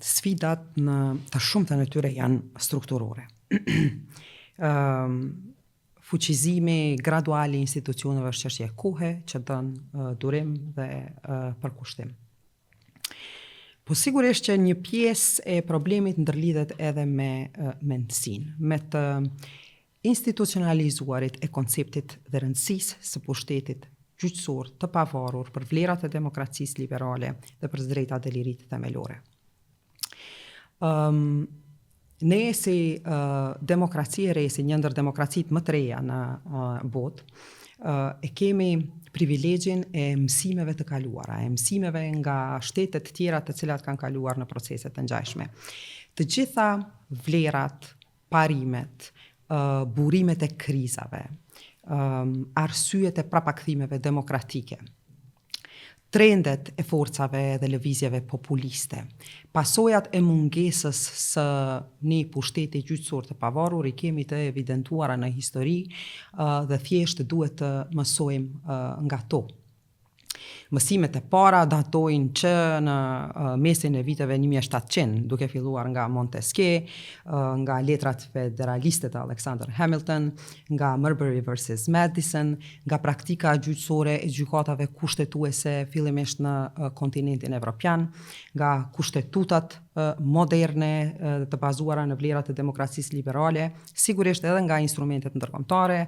Sfidat në të shumtën e tyre janë strukturore. Ëm fuqizimi gradual i institucioneve është çështje kohe që don durim dhe përkushtim. Po sigurisht që një pjesë e problemit ndërlidhet edhe me mendësinë, me të institucionalizuarit e konceptit dhe rëndësisë së pushtetit gjyqësor të pavarur për vlerat e demokracisë liberale dhe për të drejtat dhe liritë themelore. Um, ne si uh, demokraci e re, si një ndër demokracitë më të reja në uh, botë, uh, e kemi privilegjin e mësimeve të kaluara, e mësimeve nga shtetet të tjera të cilat kanë kaluar në procese të ngjashme. Të gjitha vlerat, parimet, uh, burimet e krizave, um, arsyet e prapakthimeve demokratike, trendet e forcave dhe lëvizjeve populiste, pasojat e mungesës së një pushteti gjyqësor të pavarur i kemi të evidentuara në histori dhe thjesht duhet të mësojmë nga to. Mësimet e para datojnë që në mesin e viteve 1700, duke filluar nga Montesquieu, nga letrat federaliste të Alexander Hamilton, nga Marbury vs. Madison, nga praktika gjyqësore e gjykatave kushtetuese fillimisht në kontinentin evropian, nga kushtetutat moderne të bazuara në vlerat e demokracisë liberale, sigurisht edhe nga instrumentet ndërkombëtare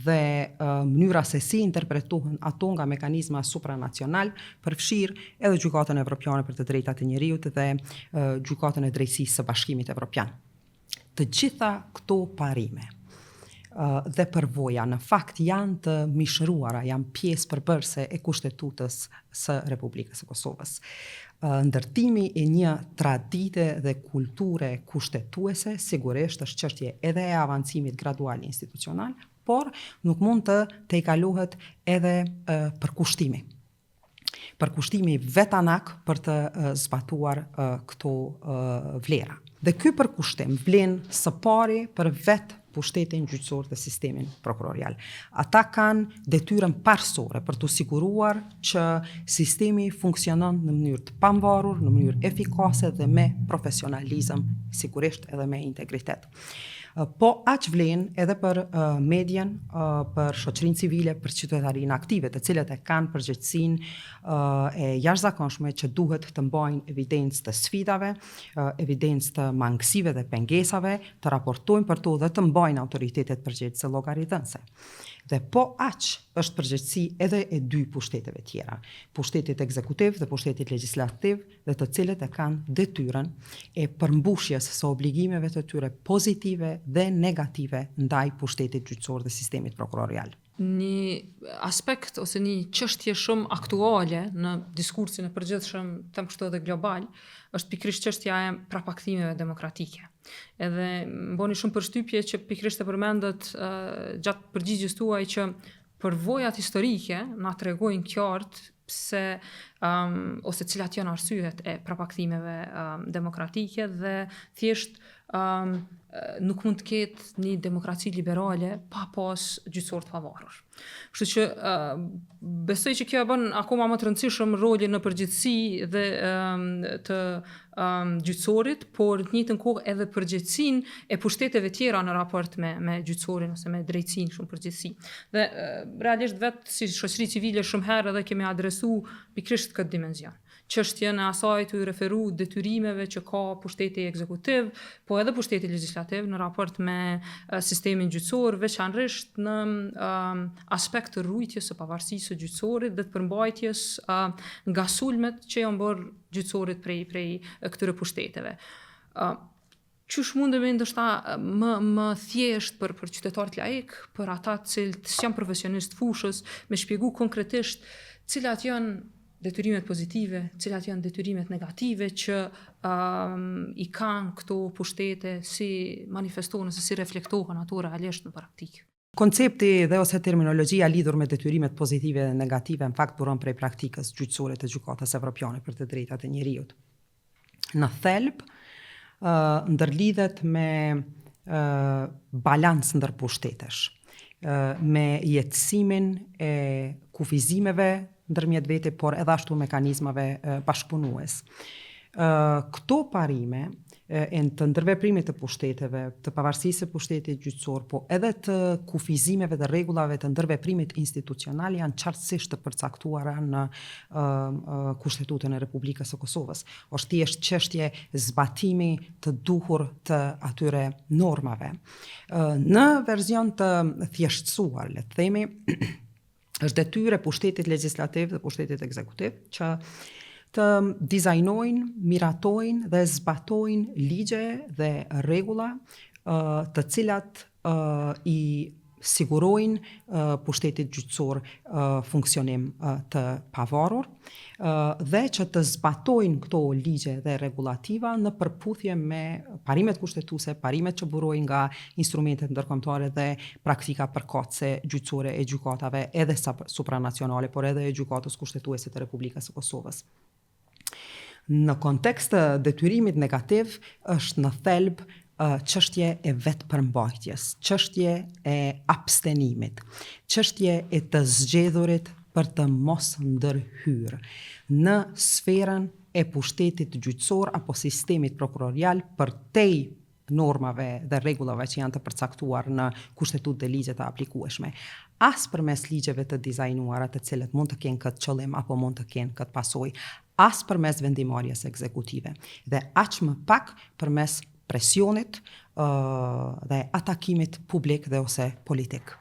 dhe mënyra se si interpretohen ato nga mekanizma supranacional, përfshirë edhe Gjykatën Evropiane për të Drejtat e Njeriut dhe Gjykatën e Drejtësisë së Bashkimit Evropian. Të gjitha këto parime dhe përvoja në fakt janë të mishëruara, janë pjesë përbërëse e kushtetutës së Republikës së Kosovës. Ndërtimi i një tradite dhe kulture kushtetuese sigurisht është çështje edhe e avancimit gradual institucional, por nuk mund të tejkalohet edhe përkushtimi. Përkushtimi vetanak për të zbatuar këto vlera. Dhe ky përkushtim vlen së pari për vetë pushtetin gjyqësor dhe sistemin prokurorial. Ata kanë detyrën parësore për t'u siguruar që sistemi funksionon në mënyrë të pavarur, në mënyrë efikase dhe me profesionalizëm, sigurisht edhe me integritet. Po aq vlen edhe për medien, për shoqërinë civile, për qytetarinë aktive, të cilët e kanë përgjegjësinë e jashtëzakonshme që duhet të mbajnë evidencë të sfidave, evidencë të mangësive dhe pengesave, të raportojnë për to dhe të mbajnë autoritetet përgjegjëse llogaridhënëse. Dhe po aq është përgjegjësi edhe e dy pushteteve tjera, pushtetit ekzekutiv dhe pushtetit legjislativ, dhe të cilët e kanë detyrën e përmbushjes së obligimeve të tyre pozitive dhe negative ndaj pushtetit gjyqësor dhe sistemit prokurorial. Një aspekt ose një çështje shumë aktuale në diskursin e përgjithshëm, them kështu edhe global, është pikërisht çështja e prapakthimeve demokratike. Edhe më boni shumë përshtypje që pikërisht e përmendët uh, gjatë përgjigjes tuaj që Përvojat historike na tregojnë qartë pse um, ose cilat janë arsyet e prapakthimeve um, demokratike dhe thjesht um, nuk mund të ketë një demokraci liberale pa pas gjyqësor të pavarur. Kështu që uh, besoj që kjo e bën akoma më të rëndësishëm rolin në përgjithësi dhe um, të um, gjyqësorit, por në të njëjtën kohë edhe përgjegjësinë e pushteteve tjera në raport me me gjyqësorin ose me drejtësinë shumë përgjithësi. Dhe realisht vetë si shoqëri civile shumë herë edhe kemi adresu pikërisht këtë dimension. Çështjen e asaj tu iu referu detyrimeve që ka pushteti ekzekutiv, po edhe pushteti legjislativ në raport me sistemin gjyqësor, veçanërisht në um, aspekt të rujtjes së pavarësisë së gjyqësorit dhe të përmbajtjes uh, nga sulmet që janë bërë gjyqësorit prej prej këtyre pushteteve. Ë qysh mundemi ndoshta më më thjesht për për qytetarët laik, për ata të cilët s'janë profesionistë të fushës, me shpjegu konkretisht cilat janë detyrimet pozitive, cilat janë detyrimet negative që um, i kanë këto pushtete, si manifestohen ose si reflektohen ato realisht në praktikë. Koncepti dhe ose terminologjia lidhur me detyrimet pozitive dhe negative në fakt buron prej praktikës gjyqësore të Gjykatës Evropiane për të Drejtat e Njeriut. Në thelb, ndërlidhet me balanc ndërpushtetesh, me jetësimin e kufizimeve ndërmjet vete, por edhe ashtu mekanizmave bashkëpunues. Këto parime e të ndërveprimit të pushteteve, të pavarësisë së pushtetit gjyqësor, po edhe të kufizimeve dhe rregullave të ndërveprimit institucional janë qartësisht të përcaktuara në Kushtetutën e Republikës së Kosovës. Është thjesht çështje zbatimi të duhur të atyre normave. Në version të thjeshtësuar, le të themi, është detyrë e pushtetit legjislativ dhe pushtetit ekzekutiv që të dizajnojnë, miratojnë dhe zbatojnë ligje dhe rregulla të cilat i sigurojnë pushtetit gjyqësor funksionim të pavarur dhe që të zbatojnë këto ligje dhe rregullativa në përputhje me parimet kushtetuese, parimet që burojnë nga instrumentet ndërkombëtare dhe praktika përkatëse gjyqësore e gjykatave edhe supranacionale, por edhe e gjykatës kushtetuese të Republikës së Kosovës. Në kontekst të detyrimit negativ është në thelb çështje e vetëpërmbajtjes, çështje e abstenimit, çështje e të zgjedhurit për të mos ndërhyrë në sferën e pushtetit gjyqësor apo sistemit prokurorial përtej normave dhe rregullave që janë të përcaktuar në Kushtetutë dhe ligje të aplikueshme, as përmes ligjeve të dizajnuara të cilët mund të kenë këtë qëllim apo mund të kenë këtë pasojë, as përmes vendimmarrjes ekzekutive dhe aq më pak përmes presionit dhe atakimit publik dhe ose politik.